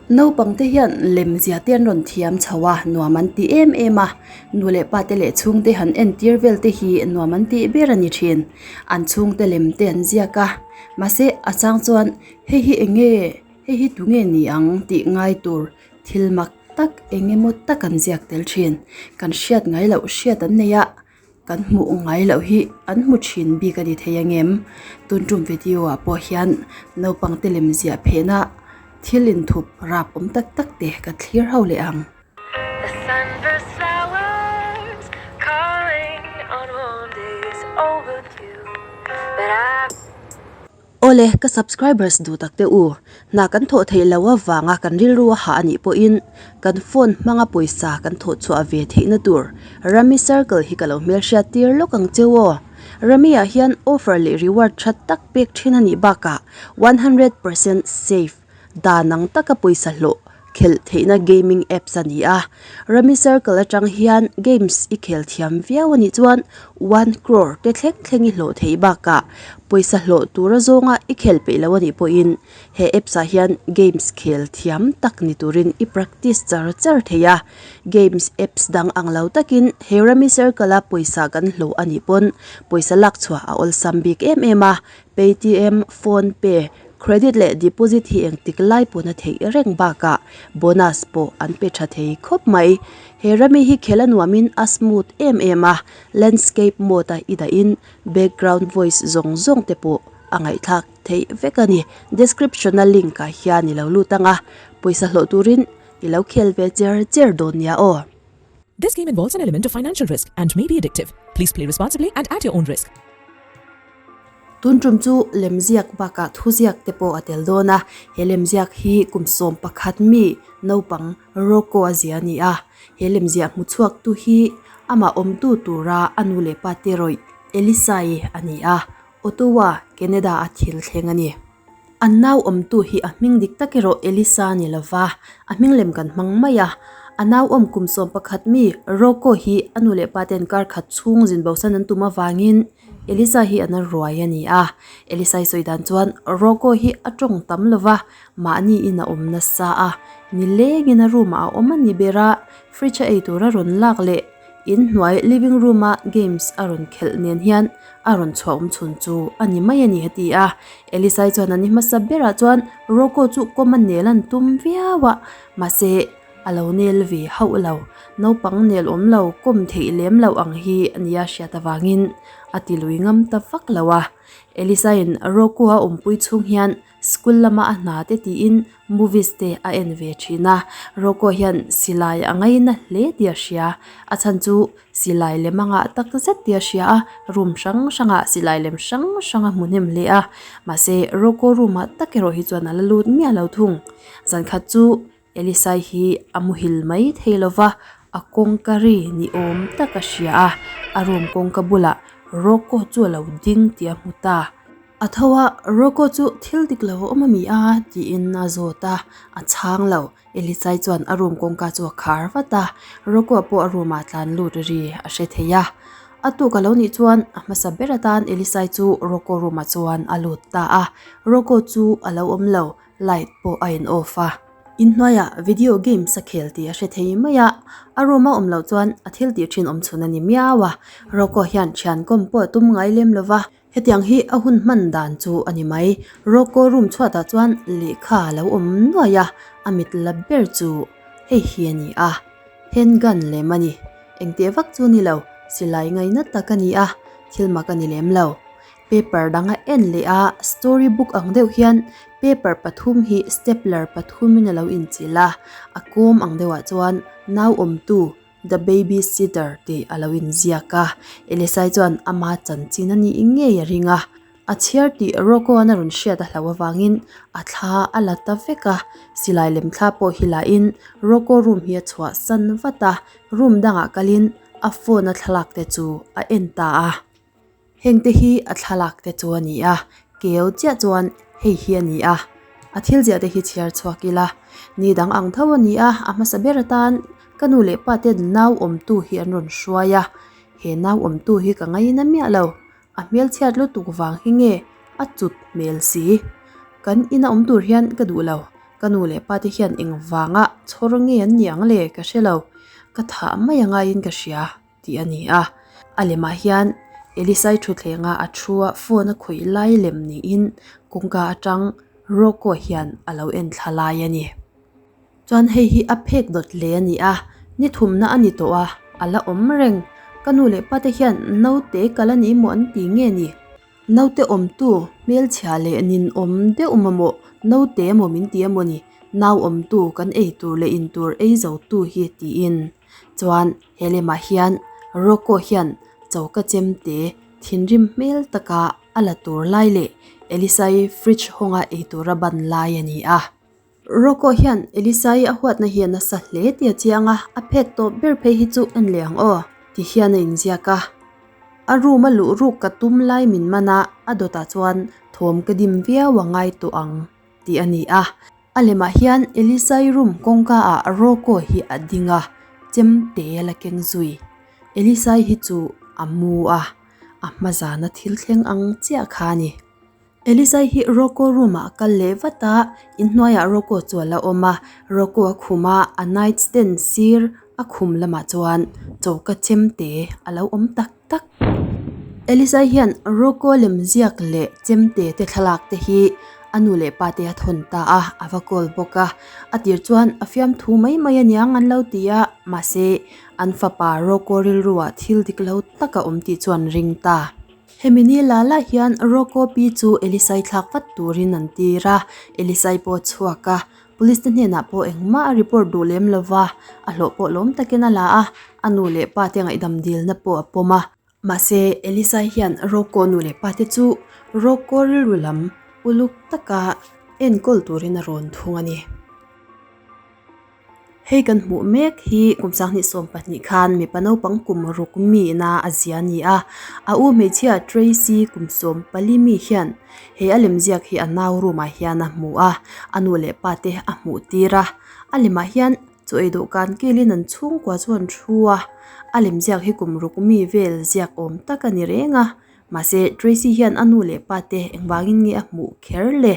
Naupang te hian lem zia te an rawn thiam chho a, nuam an ti em em a, nu leh pa te leh chhungte han entir vel te hi nuam an tih ber a ni thin. An chhungte lem te an ziak a, mahse a chang chuan hei hi eng nge hei hi tunge ni ang tih ngai tur thil mak tak eng emaw tak an ziak tel thin. Kan hriat ngai loh hriat an nei a. Kan hmuh ngai loh hi an hmu thin bik a ni thei ang em? Tun tum video ah pawh hian naupang te lem ziah phehna thil inthup rap awm tak tak te ka thlir ho leh ang. Awle, ka subscribers duh tak te u, hna kan thawh theih loh avanga kan rilru a hah a nih pawhin kan phone hmanga pawisa kan thawh chhuah ve theihna tur Rummy Circle hi ka lo hmelhriat tir lawk ang cheu aw. Rummy ah hian offer leh reward tha tak pek thin a nih bakah 100% safe dan ang taka pawisa hlawh khelh theihna gaming apps a ni a. Rummy Circle atang hian games i khel thiam viau a nih chuan one crore te thleng thleng i hlawh theih bakah pawisa hlawh tura zawnga i khel peih lo a nih pawhin he apps ah hian games khel thiam tak ni turin i practice char char thei a. Games apps dang ang lo takin he Rummy Circle a pawisa kan hlawh a nih pawn pawisa lak chhuah a awlsam bik em em a. Paytm, PhonePe, Credit leh deposit hi engtik lai pawn a theih reng bakah bonus pawh an pe tha thei khawp mai. He rami hi khel a nuamin a smooth em em a, landscape mode a i dahin background voice zawng zawng te pawh a ngaihthlak theih vek a ni. Description a link ah hian i lo lut ang a, pawisa hlawh turin i lo khel ve cher cher dawn nia aw. This game involves an element of financial risk and may be addictive. Please play responsibly and at your own risk. Tun tum chu lemziak bakah thuziak te pawh a tel dawn a, he lemziak hi kum 11 mi naupang Rocco a zia a ni a, he lemziah hmu chhuak tu hi amah awmtu tura a nu leh pa te rawih Elisai a ni a, Ottawa, Canada a thil thleng a ni. An nau awmtu hi a hming dik tak erawh Elisa a ni lova, a hming lem kan hmang mai a. A nau awm kum 11 mi Rocco hi a nu leh pa ten kar khat chhung zin bosan an tum avangin Elisa hi an a ruai a ni a. Elisa i sawi dan chuan Rocco hi a tawng tam lova, mahni in a awm nasa a, nilengin a room ah a awm a ni ber a, fridge a eitur a rawn lak leh inhnuai living room a games a rawn khelh nen hian a rawn chhuah awm chhun chu a ni mai a ni a ti a. Elisai chuan an ni hmasa berah chuan Rocco chu kawm a nel an tum viau a, mahse a lo nel ve hauh lo. Naupang nel awm lo kawm theih lem loh ang hi a nia hriat avangin a ti lui ngam ta vak lo a. Elisaiin Rocco a awmpui chhung hian School lama a hna te tiin movies te a en ve thin a, Rocco hian silai a ngaina hle tih a hria, a chhan chu silai lem a ngah tak zet tih a hria a, room hrang hrangah silai lem hrang hrang a hmu hnem hle a, mahse Rocco room ah tak erawh hi chuan a la lut miah lo thung. Zankhat chu Elisai hi a muhil mai thei lova, a kawngka ri ni awm tak a hria a, a room kawngka bulah Rocco chu a lo ding tih a hmu ta. A tho a, Rocco chu thil dik lo a awm a mi a? tiin a zawt a, a chhang lo. Elisai chuan a room kawngka chu a khar vat a, Rocco pawh a room ah tlan lut ri a hre thei a. A tuk a lo nih chuan a hmasa ber atan Elisai chu Rocco room ah chuan a lut ta a, Rocco chu a lo awm lo, light pawh a in off a. Inhnuaiah video games a khel tih a hre thei mai a, a room a awm loh chuan a thil tih thin awm chhun a ni miau a, Rocco hian thian kawm pawh a tum ngai lem lo va. Hetiang hi a hun hman dan chu a ni mai. Rocco room chhuatah chuan lehkha a lo awm nuaih a, a mit la ber chu hei hi a ni a, handgun lem a ni. Engteh vak chu ni lo, silai ngaina tak a ni a, thil mak a ni lem lo. Paper dang a en leh a, story book ang deuh hian paper pathum hi stapler pathumin a lo inchilh a, a kawm ang deuhah chuan nau awmtu The Baby Sitter tih a lo inziak a, Elisai chuan ama chanchin a nih ngei a ring a. A chhiar tih Rocco-a'n a rawn hriat a hlauh avangin a thla a la ta vek a, silai lem thla pawh hi lahin Rocco room hi a chhuahsan vat a, room dangah kalin a phone a thlalak te chu a en ta a. Hengte hi a thlalak te chu a ni a, keu chiah chuan hei hi a ni a, a thil ziah te hi chhiar chhuak ila, ni dang ang tho a ni a, a hmasa ber atan ka nu leh pa te nau awmtu hi an rawn hruai a, he nau awmtu hi ka ngaina miah lo, a hmelchhiat lutuk vang hi nge a chut hmel si, kan ina awm tur hian ka duh lo. Ka nu leh pa te hian engvanga chhawr nge an ni ang le ka hre lo, ka thah mai a ngaiin ka hria tih a ni a. A lemah hian Elisai thuthlenga a thu a phone a khawih lai lem niin kawngka atang Rocco hian a lo en thla lai a ni. Chuan hei hi a phek dawt hle a ni a, ni thumna a ni tawh a, a la awm reng. Ka nu leh pa te hian naute kal a ni maw an ti nge ni? Naute awmtu hmelchhia leh ninawm deuh mamawh naute emaw min ti emaw ni, nau awmtu kan ei tur leh in tur ei zo tu hi tiin. Chuan he lemah hian Rocco hian choka chemte thinrim hmel taka a la tur lai leh Elisai fridge hawnga ei tura ban lai a ni a. Rocco hian Elisai a huatna hi a nasa hle tih a chiang a, a phek tawp ber phei hi chu en leh ang aw ti hian a inziak a. A room a luh ruk ka tum lai min man a, a dawtah chuan thawm ka dim viau a ngai tawh ang tih a ni a. A lemah hian Elisai room kawngka ah Rocco hi a ding a, chemte a la keng zui. Elisai hi chu a mu a, a hma zana thil thleng ang chiah kha a ni. Elisai hi Rocco room ah a kal leh vat a, inhnuaiah Rocco chu a la awm a, Rocco a khum a, a night stand sir a khum lamah chuan choka chemte a lo awm tak tak. Elisai hian Rocco lem ziak leh chemte te thlalak te hi a nu leh pa te a thawn ta a, a va call bawk a, a tir chuan a fiamthu mai mai aniang an lo ti a, mahse an fapa Rocco rilru ah thil dik lo tak a awm tih chu an ring ta. Hemi ni la la hian Rocco pi chu Elisai thlak vat turin an tir a, Elisai pawh a chhuak a, Police te hnenah pawh engmah a report duh lem lo va, a hlawh pawh lawm takin a la a, a nu leh pa te ngaihdam dilna pawh a pawm a. Mahse, Elisai hian Rocco nu leh pa te chu Rocco rilru lam uluk taka enkawl turin a rawn thung a ni. Hei kan hmuh mek hi kum 2020 khan mipa naupang kum ruk mi ina a zia a ni a, a u hmeichhia Tracy kum 14 mi hian he a lemziak hi a nau room ah hian a hmu a, a nu leh pa te a hmuh tir a, a lemah hian chaw ei dawhkan kilin an chhungkua chu an thu a, a lemziak hi kum ruk mi vel ziak awm tak a ni reng a. Mahse, Tracy hian a nu leh pa te engvangin nge a hmuh kher le?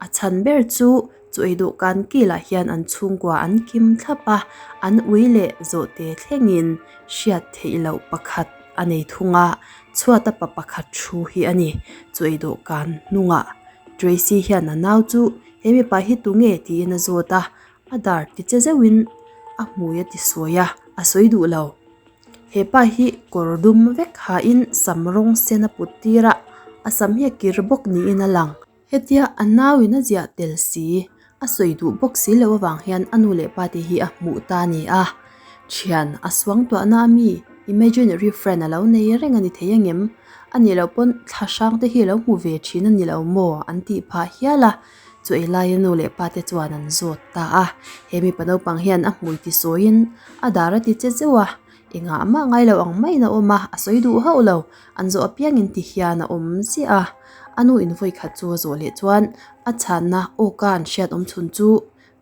A chhan ber chu chu ei dawhkan kilah hian an chhungkua an kim thlap a, an ui leh zawhte thlengin hriat theih loh pakhat a nei thung a, chhuata pa pakhat thu hi a ni. Chu ei dawhkan hnungah Tracy hian a nau chu he mipa hi tunge tiin a zawt a, a dar ti che zeuhin a hmui a ti sawi a, a sawi duh lo. He pa hi kawr dum vek hain sam rawng sen a put tir a, a sam hi a kir bawk niin a lang. Hetia a nauin a ziah tel si, a sawi duh bawk si loh avang hian a nu leh pa te hi a hmuh ta a ni a. Thian a suangtuahna a mi imaginary friend a lo nei reng a ni thei angem? A nih loh pawn thla hrang te hi a lo hmu ve thin a ni lo maw? An tih phah hial a. Chu ei laia nu leh pa te chuan an zawt ta a, he mipa naupang hian a hmui ti sawiin a dar a ti che zeuh a, engah mah ngai lo ang maiin a awm a, a sawi duh hauh lo, an zawh apiangin ti hian a awm ziah a, a nu in vawi khat chu a zawh leh chuan a chhanna awka an hriat awm chhun chu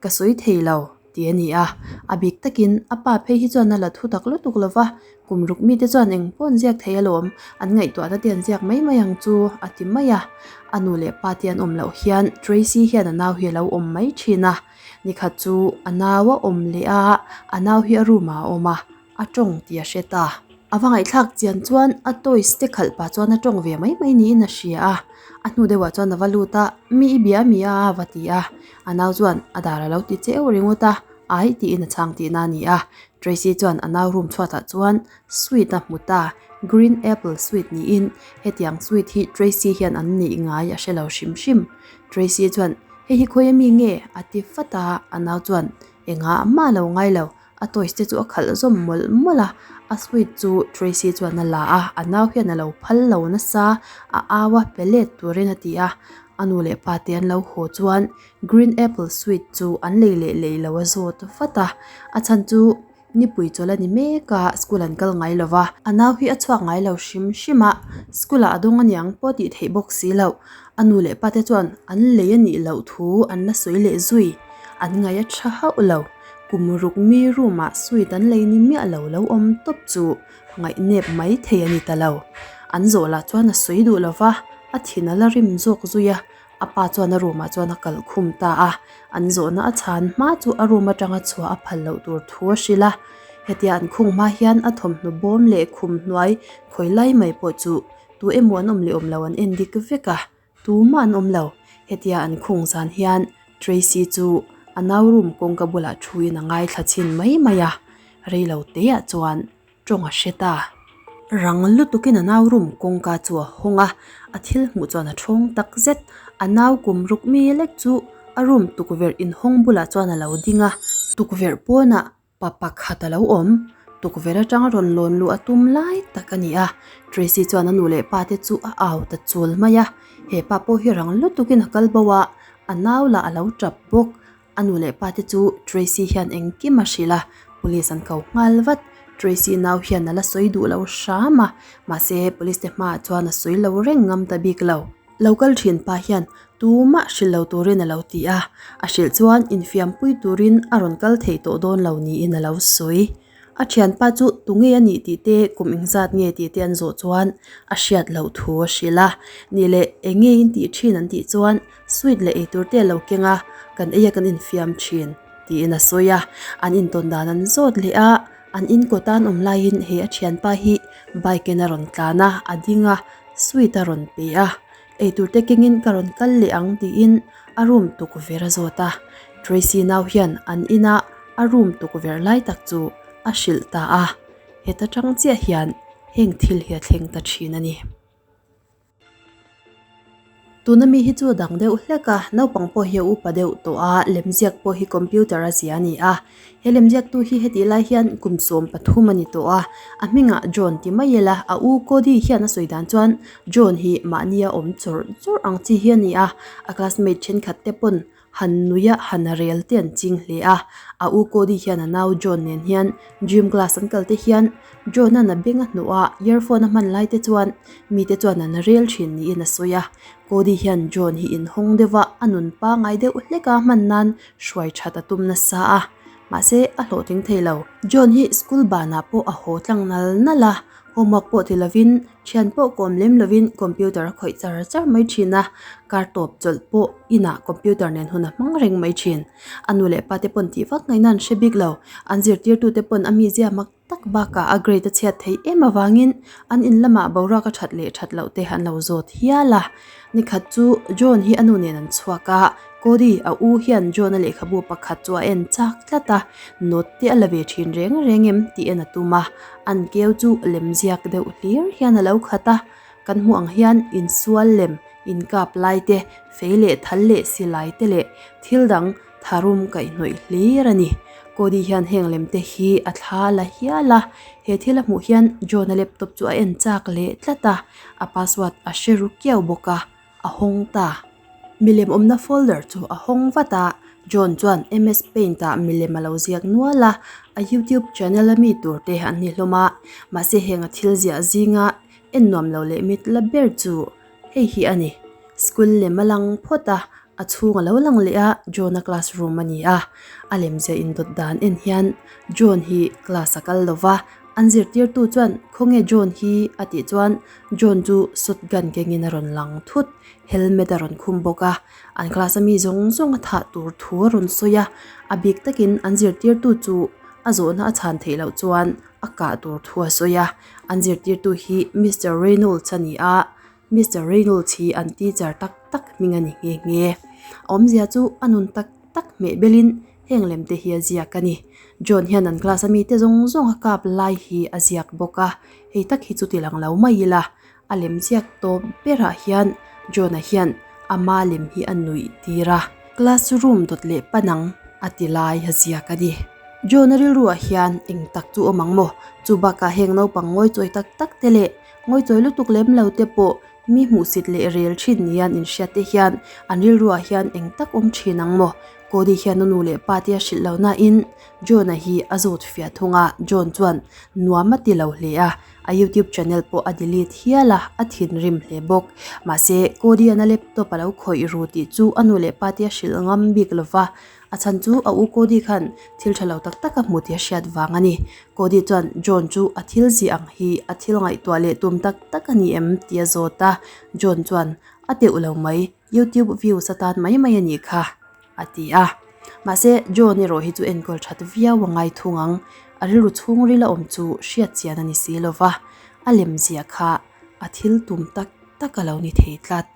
ka sawi thei lo. Tih a ni a, a bik takin a pa phei hi chuan a la thu tak lutuk lo va, kum ruk mite chuan eng pawh an ziak thei alawm, an ngaihtuahna te an ziak mai mai ang chu a ti mai a. A nu leh pa te an awm loh hian Tracy hian a nau hi a lo awm mai thin a, nikhat chu a nau a awm leh a, a nau hi a room ah a awm a, a tawng tih a hre ta. A va ngaihthlak chian chuan a toys te khalh pah chuan a tawng ve mai mai niin a hria a, a hnu deuhah chuan a va lut a, mi i bia mi a a va ti a, a nau chuan a dar a lo ti cheu ringawt a, ai tiin a chhang tihna a ni a, Tracy chuan a nau room chhuatah chuan sweet a hmu ta, green apple sweet niin hetiang sweet hi Tracy hian an neih ngai a hre lo hrim hrim. Tracy chuan hei hi khawi ami nge a ti vat a, a nau chuan engah mah a lo ngai lo. A toys te chu a khalh zawm mawlh mawlh a, a sweet chu Tracy chuan a la a, a nau hian a lo phal lo nasa, a au a pe let turin a ti a, a nu leh pa te an lo haw chuan green apple sweet chu an lei leh lei lo a zawt vat a, a chhan chu nipui chawlh a ni mek a, school an kal ngai lo va, a nau hi a chhuak ngai lo hrim hrim a, school ah a dawng aniang pawh tih theih bawk si loh, a nu leh pa te chuan an lei a nih loh thu an la sawi leh zui, an ngaih a tha hauh lo. Kum ruk mi room ah suite an lei ni miah lo lo awm tawp chu ngaihnep mai thei a ni ta lo. An zawh lah chuan a sawi duh lo va, a thin a la rim zawk zui a. A pa chuan a room ah chuan a kalh khum ta a, an zawhna a chhan hma chu a room atanga chhuah a phal loh tur thu a hrilh a. Hetia an khung hma hian a thawmhnaw bawm leh khum hnuai khawi lai mai pawh chu tu emaw an awm leh awm lo an en dik vek a, tumah an awm lo. Hetia an khung zan hian Tracy chu a nau room kawngka bulah thuin a ngaithla chhin mai mai a, reilo teah chuan Tawng a hre ta. Rang lutukin a nau room kawngka chu a hawng a, a thil hmuh chuan a thawng tak zet. A nau kum ruk mi lek chu a room tukverh inhawng bulah chuan a lo ding a. Tukverh pawnah pa pakhat a lo awm. Tukverh atanga rawn lawn luh a tum lai tak a ni a. Tracy chuan a nu leh pa te chu a au ta chul mai a. He pa pawh hi rang lutukin a kal bo a, a nau lah a lo tap bawk. A nu leh pa te chu Tracy hian engkim a hrilh a, police an ko nghal vat. Tracy nau hian a la sawi duh lo hram a, mahse police te hmaah chuan a sawi lo reng ngam ta bik lo. Lo kal thin pa hian tumah hrilh lo turin a lo ti a, a hrilh chuan infiampui turin a rawn kal thei tawh dawn lo niin a lo sawi. A thianpa chu tunge a nih tih te, kum engzat nge tih te an zawh chuan a hriat loh thu a hrilh a. Nih leh eng nge in tih thin an tih chuan sweet leh eitur te a lo keng a, kan ei a kan infiam thin tiin a sawi a. An intawn dan an zawt leh a, an inkawt a an awm laiin he a thianpa hi bike in a rawn tlan a, a ding a, sweet a rawn pe a. Eitur te kengin ka rawn kal leh ang tiin a room tukverh a zawt a. Tracy nau hian an inah a room tukverh lai tak chu a hrilh ta a, heta tang chiah hian heng thil hi a thleng ta thin a ni. Tuna mi hi chu a dang deuh hlek a, naupang pawh hi a upa deuh tawh a, lemziak pawh hi computer a zia a ni a. He lemziaktu hi hetih lai hian kum 13 a ni tawh a, a hmingah John ti mai ila, a u Cody hian a sawi dan chuan John hi mahnia awm chawrh chawrh ang chi hi a ni a, a classmate thenkhat te pawn han nuia han rel te an ching hle a, a u Cody hian a nau John nen hian gym class an kal te hian John-a'n a beng a hnuh a, earphone a hman lai te chuan mite chuan an rel thin niin a sawi a, Cody hian John hi inhawng deuh a, a nun pangai deuh hlek a hman nan hruai that a tum nasa a, mahse a hlawhtling thei lo. John hi school banah pawh a haw tlang nal nal a, homework pawh ti lovin Thian pawh kawm lem lovin computer a khawih char char mai thin a, kar tawp chawlh pawh inah computer nen hun a hmang reng mai thin. A nu leh pa te pawn tih vak ngaihna an hre bik lo, an zirtirtute pawn a mizia mak tak bakah a grade a chhiat theih em avangin an in lamah boruak a that leh that loh te an lo zawt hial a. Nikhat chu John hi a nu nen an chhuak a, Cody a u hian John-a lehkhabu pakhat chu a en chak tlat a, note te a la ve thin reng reng em tih en a tum a, an keu chu lemziak deuh hlir hian a lo khat a, kan hmuh ang hian insual lem, inkap lai te, fei leh thal leh silai te leh thil dang tharum kaihhnawih hlir a ni. Cody hian heng lem te hi a thla la hial a, he thil a hmuh hian John-a laptop chu a en chak leh tlat a, a password a hre ru kiau bawk a, a hawng ta. Milem awmna folder chu a hawng vat a, John chuan MS Paint ah milem a lo ziak nual a, a YouTube channel a mi tur te an ni hlawm a, mahse heng a thil ziah zinga en nuam lo leh mit la ber chu hei hi a ni. School lem a lang phawt a, a chhung a lo lang leh a, John-a classroom a ni a, a lemziah indawt dan en hian John hi class a kal lo va, an zirtirtu chuan khawnge John hi a tih chuan John chu shotgun kengin a rawn lang thut. Helmet a rawn khum bawk a, an class a mi zawng zawng a thah tur thu a rawn sawi a, a bik takin an zirtirtu chu a zawhna a chhan theih loh chuan a kah tur thu a sawi a, an zirtirtu hi Mister Reynolds a ni a, Mister Reynolds hi an teacher tak tak hming a ni nghe nghe. A awmzia chu a nun tak tak hmeh belin heng lem te hi a ziak a ni. John hian an class a mite zawng zawng a kap lai hi a ziak bawk a, hei tak hi chu ti lang lo mai ila. A lem ziak tawp berah hian John-a hian ama lem hi a nuih tir a, classroom dawt leh panang a ti lai a ziak a ni. John-a rilruah hian eng tak chu awm ang maw? Chu bakah heng naupang ngawichawi tak tak te leh ngawichawi lutuk lem lo te pawh mi hmuhsit leh rel thin nia an inhriat te hian an rilruah hian eng tak awm thin ang maw? Cody hian a nu leh pa te a hrilh lo nain John-a hi a zawt fiah thung a, John chuan nuam a ti lo hle a. A YouTube channel pawh a delete hial a, a thinrim hle bawk. Mahse, Cody-a'n a laptop a lo khawih ru tih chu a nu leh pa te a hrilh ngam bik lo va. A chhan chu a u Cody khan thil tha lo tak tak a hmu tih a hriat vang a ni. Cody chuan John chu a thil zih ang hi a thil ngaihtuah leh tum tak tak a ni em tih a zawt a. John chuan a teuh lo mai. Youtube views atan mai mai a nih kha, a ti a. Mahse, John erawh hi chu enkawl that viau a ngai thung ang. A rilru chhungril a awm chu hriat chian a ni si lo va, a lem ziah kha a thil tum tak tak a lo ni thei tlat.